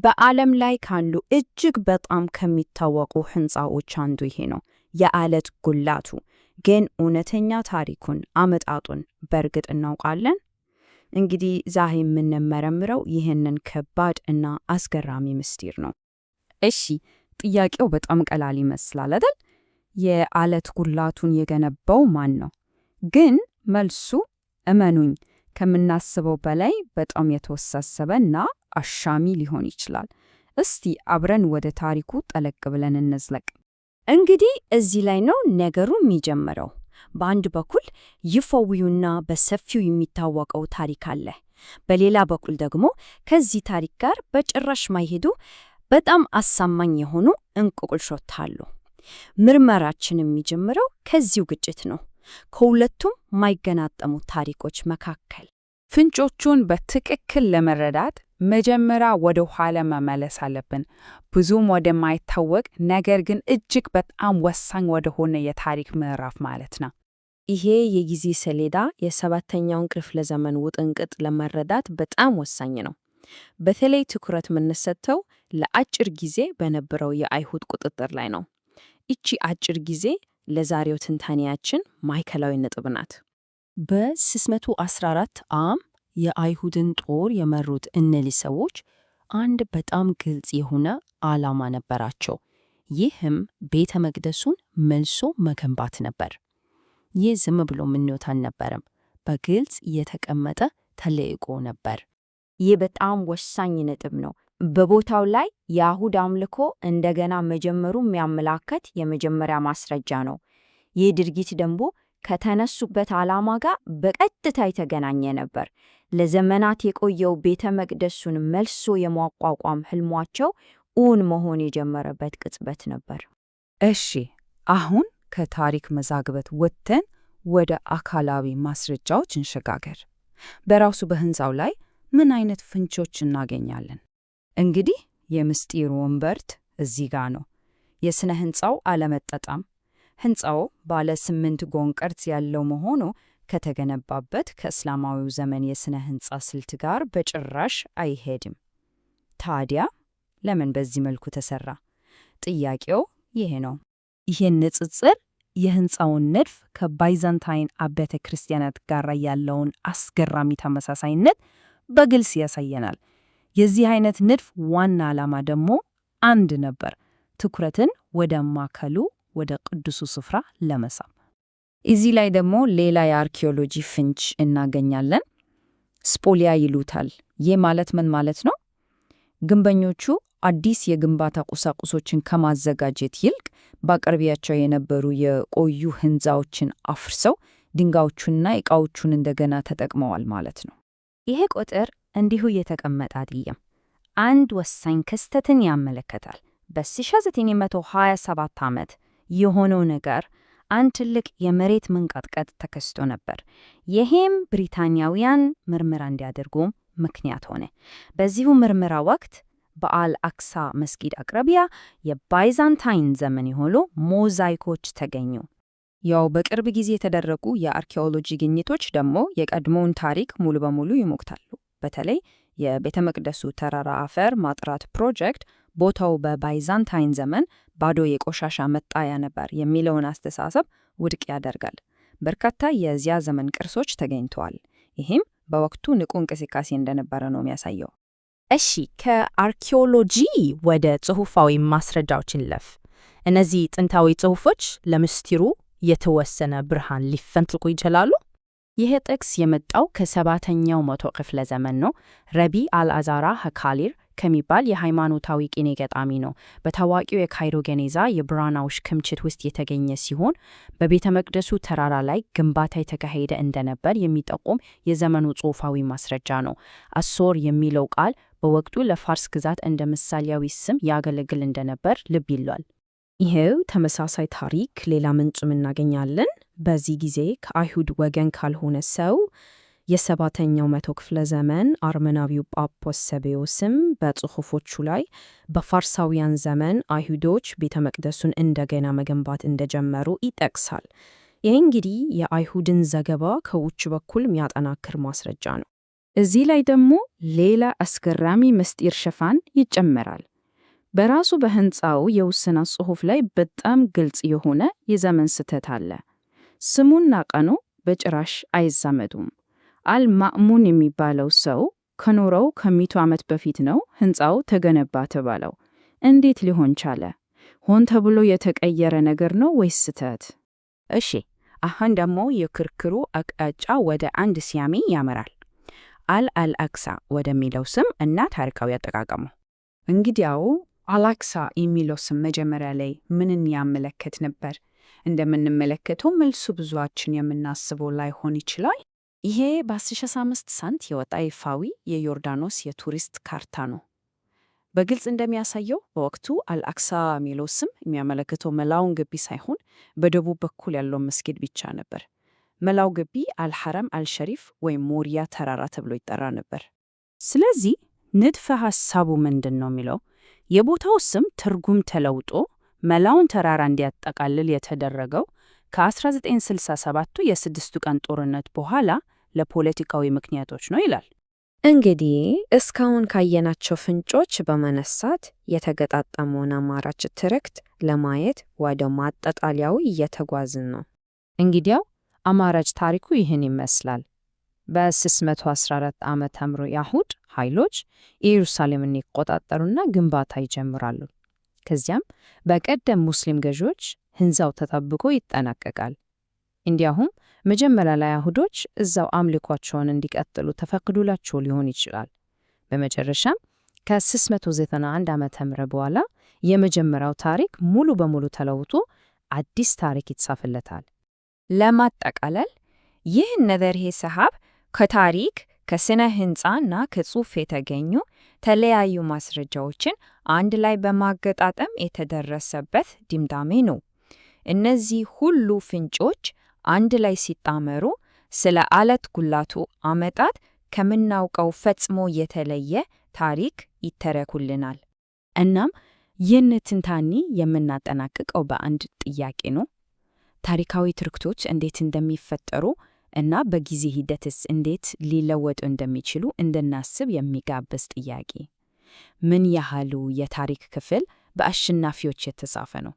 በዓለም ላይ ካሉ እጅግ በጣም ከሚታወቁ ሕንፃዎች አንዱ ይሄ ነው፣ የዓለት ጉላቱ። ግን እውነተኛ ታሪኩን፣ አመጣጡን በእርግጥ እናውቃለን? እንግዲህ ዛሬ የምንመረምረው ይህንን ከባድ እና አስገራሚ ምስጢር ነው። እሺ፣ ጥያቄው በጣም ቀላል ይመስላል አይደል? የዓለት ጉላቱን የገነባው ማን ነው? ግን መልሱ እመኑኝ ከምናስበው በላይ በጣም የተወሳሰበ እና አሻሚ ሊሆን ይችላል። እስቲ አብረን ወደ ታሪኩ ጠለቅ ብለን እንዝለቅ። እንግዲህ እዚህ ላይ ነው ነገሩ የሚጀምረው። በአንድ በኩል ይፋዊውና በሰፊው የሚታወቀው ታሪክ አለ። በሌላ በኩል ደግሞ ከዚህ ታሪክ ጋር በጭራሽ ማይሄዱ በጣም አሳማኝ የሆኑ እንቆቅልሾች አሉ። ምርመራችን የሚጀምረው ከዚሁ ግጭት ነው፣ ከሁለቱም ማይገናጠሙ ታሪኮች መካከል። ፍንጮቹን በትክክል ለመረዳት መጀመሪያ ወደ ኋላ መመለስ አለብን። ብዙም ወደማይታወቅ ነገር ግን እጅግ በጣም ወሳኝ ወደሆነ የታሪክ ምዕራፍ ማለት ነው። ይሄ የጊዜ ሰሌዳ የሰባተኛውን ክፍለ ዘመን ውጥንቅጥ ለመረዳት በጣም ወሳኝ ነው። በተለይ ትኩረት የምንሰጠው ለአጭር ጊዜ በነበረው የአይሁድ ቁጥጥር ላይ ነው። ይቺ አጭር ጊዜ ለዛሬው ትንታኔያችን ማዕከላዊ ነጥብ ናት። በ614 ዓ.ም የአይሁድን ጦር የመሩት እነዚህ ሰዎች አንድ በጣም ግልጽ የሆነ ዓላማ ነበራቸው። ይህም ቤተ መቅደሱን መልሶ መገንባት ነበር። ይህ ዝም ብሎ ምኞት አልነበረም፣ በግልጽ የተቀመጠ ተልዕኮ ነበር። ይህ በጣም ወሳኝ ነጥብ ነው። በቦታው ላይ የአይሁድ አምልኮ እንደገና መጀመሩ የሚያመላክት የመጀመሪያ ማስረጃ ነው። ይህ ድርጊት ደግሞ ከተነሱበት ዓላማ ጋር በቀጥታ የተገናኘ ነበር። ለዘመናት የቆየው ቤተ መቅደሱን መልሶ የማቋቋም ህልሟቸው እውን መሆን የጀመረበት ቅጽበት ነበር። እሺ፣ አሁን ከታሪክ መዛግብት ወጥተን ወደ አካላዊ ማስረጃዎች እንሸጋገር። በራሱ በህንፃው ላይ ምን አይነት ፍንጮች እናገኛለን? እንግዲህ የምስጢሩ እምብርት እዚህ ጋ ነው። የሥነ ሕንፃው አለመጣጣም። ሕንፃው ባለ ስምንት ጎን ቅርጽ ያለው መሆኑ ከተገነባበት ከእስላማዊው ዘመን የሥነ ሕንፃ ስልት ጋር በጭራሽ አይሄድም። ታዲያ ለምን በዚህ መልኩ ተሰራ? ጥያቄው ይሄ ነው። ይህን ንጽጽር የህንፃውን ንድፍ ከባይዛንታይን አብያተ ክርስቲያናት ጋር ያለውን አስገራሚ ተመሳሳይነት በግልጽ ያሳየናል። የዚህ አይነት ንድፍ ዋና ዓላማ ደግሞ አንድ ነበር፤ ትኩረትን ወደ ማዕከሉ፣ ወደ ቅዱሱ ስፍራ ለመሳብ። እዚህ ላይ ደግሞ ሌላ የአርኪኦሎጂ ፍንጭ እናገኛለን። ስፖሊያ ይሉታል። ይህ ማለት ምን ማለት ነው? ግንበኞቹ አዲስ የግንባታ ቁሳቁሶችን ከማዘጋጀት ይልቅ በአቅራቢያቸው የነበሩ የቆዩ ህንፃዎችን አፍርሰው ድንጋዮቹንና ዕቃዎቹን እንደገና ተጠቅመዋል ማለት ነው። ይሄ ቁጥር እንዲሁ የተቀመጠ አይደለም። አንድ ወሳኝ ክስተትን ያመለክታል። በ1927 ዓመት የሆነው ነገር አንድ ትልቅ የመሬት መንቀጥቀጥ ተከስቶ ነበር። ይሄም ብሪታንያውያን ምርመራ እንዲያደርጉ ምክንያት ሆነ። በዚሁ ምርመራ ወቅት በአል አክሳ መስጊድ አቅራቢያ የባይዛንታይን ዘመን የሆኑ ሞዛይኮች ተገኙ። ያው በቅርብ ጊዜ የተደረጉ የአርኪኦሎጂ ግኝቶች ደግሞ የቀድሞውን ታሪክ ሙሉ በሙሉ ይሞግታሉ። በተለይ የቤተ መቅደሱ ተራራ አፈር ማጥራት ፕሮጀክት ቦታው በባይዛንታይን ዘመን ባዶ የቆሻሻ መጣያ ነበር የሚለውን አስተሳሰብ ውድቅ ያደርጋል። በርካታ የዚያ ዘመን ቅርሶች ተገኝተዋል። ይህም በወቅቱ ንቁ እንቅስቃሴ እንደነበረ ነው የሚያሳየው። እሺ፣ ከአርኪኦሎጂ ወደ ጽሑፋዊ ማስረጃዎች እንለፍ። እነዚህ ጥንታዊ ጽሑፎች ለምስጢሩ የተወሰነ ብርሃን ሊፈንጥቁ ይችላሉ። ይህ ጥቅስ የመጣው ከሰባተኛው መቶ ክፍለ ዘመን ነው። ረቢ አልአዛራ ሀካሊር ከሚባል የሃይማኖታዊ ቅኔ ገጣሚ ነው። በታዋቂው የካይሮ ገኔዛ የብራናዎች ክምችት ውስጥ የተገኘ ሲሆን በቤተ መቅደሱ ተራራ ላይ ግንባታ የተካሄደ እንደነበር የሚጠቁም የዘመኑ ጽሑፋዊ ማስረጃ ነው። አሶር የሚለው ቃል በወቅቱ ለፋርስ ግዛት እንደ ምሳሌያዊ ስም ያገለግል እንደነበር ልብ ይሏል። ይሄው ተመሳሳይ ታሪክ ሌላ ምንጭም እናገኛለን። በዚህ ጊዜ ከአይሁድ ወገን ካልሆነ ሰው የሰባተኛው መቶ ክፍለ ዘመን አርመናዊው ጳጳስ ሰቤዎስም በጽሑፎቹ ላይ በፋርሳውያን ዘመን አይሁዶች ቤተ መቅደሱን እንደገና መገንባት እንደጀመሩ ይጠቅሳል። ይህ እንግዲህ የአይሁድን ዘገባ ከውጭ በኩል የሚያጠናክር ማስረጃ ነው። እዚህ ላይ ደግሞ ሌላ አስገራሚ ምስጢር ሽፋን ይጨመራል። በራሱ በሕንፃው የውስና ጽሑፍ ላይ በጣም ግልጽ የሆነ የዘመን ስህተት አለ። ስሙና ቀኑ በጭራሽ አይዛመዱም። አል-ማእሙን የሚባለው ሰው ከኖረው ከ100 ዓመት በፊት ነው ሕንፃው ተገነባ ተባለው። እንዴት ሊሆን ቻለ? ሆን ተብሎ የተቀየረ ነገር ነው ወይስ ስህተት? እሺ፣ አሁን ደግሞ የክርክሩ አቅጣጫ ወደ አንድ ስያሜ ያመራል። አል-አቅሳ ወደሚለው ስም እና ታሪካዊ አጠቃቀሙ። እንግዲያው አል-አቅሳ የሚለው ስም መጀመሪያ ላይ ምንን ያመለክት ነበር? እንደምንመለከተው መልሱ ብዙዎቻችን የምናስበው ላይሆን ይችላል። ይሄ በ1965 ሳንት የወጣ ይፋዊ የዮርዳኖስ የቱሪስት ካርታ ነው። በግልጽ እንደሚያሳየው በወቅቱ አል-አቅሳ የሚለው ስም የሚያመለክተው መላውን ግቢ ሳይሆን በደቡብ በኩል ያለው መስጊድ ብቻ ነበር። መላው ግቢ አልሐረም አልሸሪፍ ወይም ሞሪያ ተራራ ተብሎ ይጠራ ነበር። ስለዚህ ንድፈ ሐሳቡ ምንድን ነው የሚለው የቦታው ስም ትርጉም ተለውጦ መላውን ተራራ እንዲያጠቃልል የተደረገው ከ1967ቱ የስድስቱ ቀን ጦርነት በኋላ ለፖለቲካዊ ምክንያቶች ነው ይላል። እንግዲህ እስካሁን ካየናቸው ፍንጮች በመነሳት የተገጣጠመውን አማራጭ ትርክት ለማየት ወደ ማጠቃለያው እየተጓዝን ነው። እንግዲያው አማራጭ ታሪኩ ይህን ይመስላል። በ614 ዓመተ ምህረት የአይሁድ ኃይሎች ኢየሩሳሌምን ይቆጣጠሩና ግንባታ ይጀምራሉ። ከዚያም በቀደም ሙስሊም ገዢዎች ሕንፃው ተጠብቆ ይጠናቀቃል። እንዲያውም መጀመሪያ ላይ አይሁዶች እዛው አምልኳቸውን እንዲቀጥሉ ተፈቅዶላቸው ሊሆን ይችላል። በመጨረሻም ከ691 ዓመተ ምህረት በኋላ የመጀመሪያው ታሪክ ሙሉ በሙሉ ተለውጦ አዲስ ታሪክ ይጻፍለታል። ለማጠቃለል ይህ ንድፈ ሐሳብ ከታሪክ፣ ከስነ ሕንፃ እና ከጽሑፍ የተገኙ የተለያዩ ማስረጃዎችን አንድ ላይ በማገጣጠም የተደረሰበት ድምዳሜ ነው። እነዚህ ሁሉ ፍንጮች አንድ ላይ ሲጣመሩ ስለ አለት ጉላቱ አመጣጥ ከምናውቀው ፈጽሞ የተለየ ታሪክ ይተረኩልናል። እናም ይህን ትንታኔ የምናጠናቅቀው በአንድ ጥያቄ ነው። ታሪካዊ ትርክቶች እንዴት እንደሚፈጠሩ እና በጊዜ ሂደትስ እንዴት ሊለወጡ እንደሚችሉ እንድናስብ የሚጋብዝ ጥያቄ። ምን ያህሉ የታሪክ ክፍል በአሸናፊዎች የተጻፈ ነው?